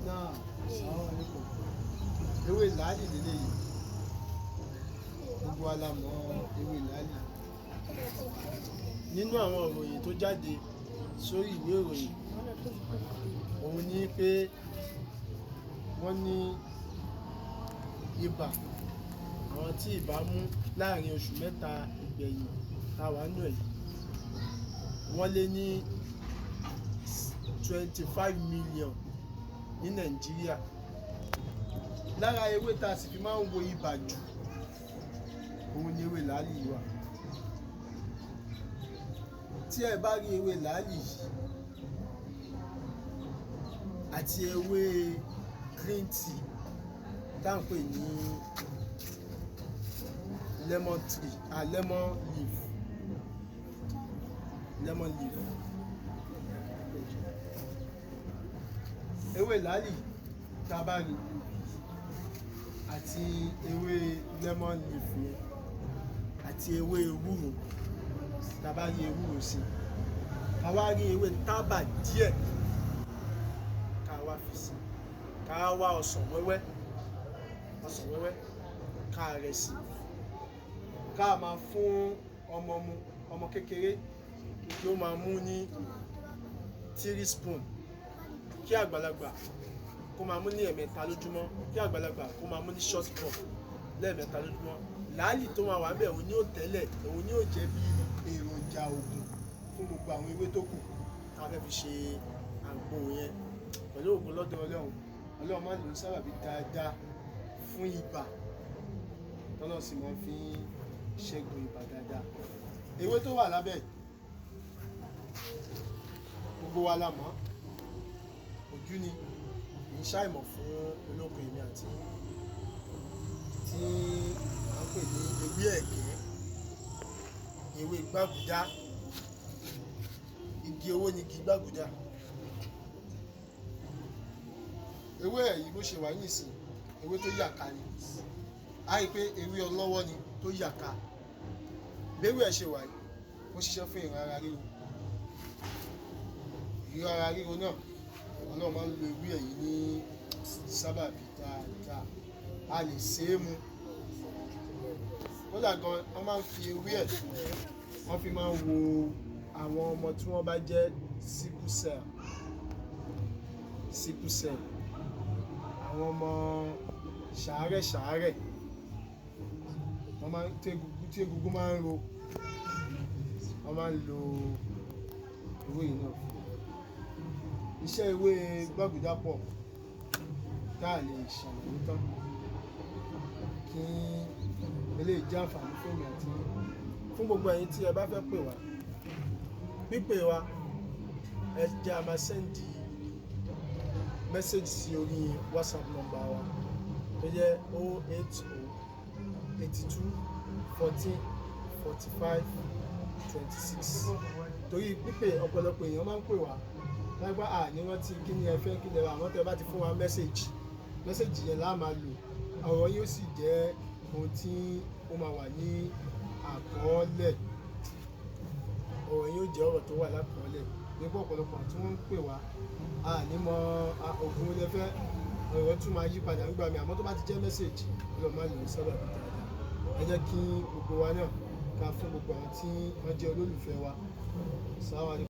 Náà, assalamu alaikum. Ewé làálì lélẹ́yìí, gbogbo wa la mọ̀ ewé làálì. Nínú àwọn ìròyìn tó jáde sórí ìwé ìròyìn, òun ni pé wọ́n ní ibà, àwọn tí ibà mú láàrin oṣù 3 ìgbẹ̀yìn tá a wà nínú ẹ̀ yìí, wọ́n lé ní 25 million ní Nàìjíríà. Lára ewé tá a sì fi máa ń wo ibà jù, òun ni ewé làálì yìí wà. Tí ẹ bá rí ewé làálì yìí àti ewé green tea tá à ń pè ní lemon tree, ah, lemon leaf, lemon leaf, ewé làálì tá a bá rí àti ewé lemon leaf yẹn àti ewé ewúro, tá a bá rí ewúro sí, ká wá rí ewé tábà díẹ̀ ká wá fi sí, ká wá ọsàn wẹ́wẹ́, ọsàn wẹ́wẹ́ ká rẹ̀ sí, ká máa fún ọmọ mu, ọmọ kékeré kí ó máa mú ní 3 spoon, kí àgbàlagbà kó máa mú ní ẹ̀mẹ́ta lójúmọ́, kí àgbàlagbà kó máa mú ní short cup lẹ́ẹ̀mẹ́ta lójúmọ́. Làálì tó máa wà níbẹ̀, òun ni ó tẹ́lẹ̀, òun ni ó jẹ́ bí èròjà òògùn fún gbogbo àwọn ewé tó kù tá a fẹ́ fi ṣe àgbo yẹn. Pẹ̀lú ògùn lọ́dọ̀ Ọlọ́run, Ọlọ́run máa ń lò ó sábàbí dáadáa fún ibà, tọ́lọ́ sì máa fi ń ṣẹ́gun ibà dáadáa. Ewé tó wà lábẹ́, gbogbo wa la mọ̀, ojú ni kì í ṣàìmọ̀ fún olóko. Èmi àti tí à ń pè ní ewé ẹ̀gẹ́, ewé gbàgùdá, igi owó ni igi gbàgùdá. Ewé ẹ̀yìn bó ṣe wà nísìn, ewé tó yàká ni. A rí i pé ewé ọlọ́wọ́ ni tó yàká. Béwé ẹ̀ ṣe wà yìí, ó ṣiṣẹ́ fún ìran ara ríro. Ìran ara ríro náà, Ọlọ́run máa ń lo ewé ẹ̀yìn ní sábàbí dáadáa. A lè ṣe é mu. Kódà gan, wọ́n máa ń fi ewé ẹ̀, wọ́n fi máa ń wo àwọn ọmọ tí wọ́n bá jẹ́ sickle cell, sickle cell, àwọn ọmọ ṣàárẹ̀ ṣàárẹ̀, wọ́n máa ń tí egungun máa ń ro, wọ́n máa ń lo ewé yìí náà fún iṣẹ́. Ewé gbàgùdá pọ̀ tá a lè ṣàlàyé tán. Kí eléyìí jẹ́ àǹfààní fún èmi àti yín. Fún gbogbo ẹ̀yin tí ẹ bá fẹ́ pè wá, pípè wá, ẹ jẹ́ a máa send message sí orí WhatsApp number wa tó jẹ́ 080 82 14 45 26, torí pípè, ọ̀pọ̀lọpọ̀ èèyàn máa ń pè wá lágbá à ní rántí kí ni ẹ fẹ́, kí ni ẹ wá. Àwọn tẹ́ bá ti fún wa message, message yẹn la máa lò. Ọ̀rọ̀ yóò sì jẹ́ ohun tí ó máa wà ní àkọọ́lẹ̀. Ọ̀rọ̀ yóò jẹ́ ọ̀rọ̀ tó wà lákọọ́lẹ̀ nípa ọ̀pọ̀lọpọ̀ tí wọ́n ń pè wá, a ní mọ ògùn olè fẹ́, ọ̀rọ̀ tún máa yí padà nígbà mi. Àmọ́ tó bá ti jẹ́ message, Ọlọ́run máa lò ó sábà bí dáadáa. Ẹ jẹ́ kí gbogbo wa náà ká fún gbogbo àwọn tí wọ́n jẹ́ olólùfẹ́ wa. Assalamu alaikum.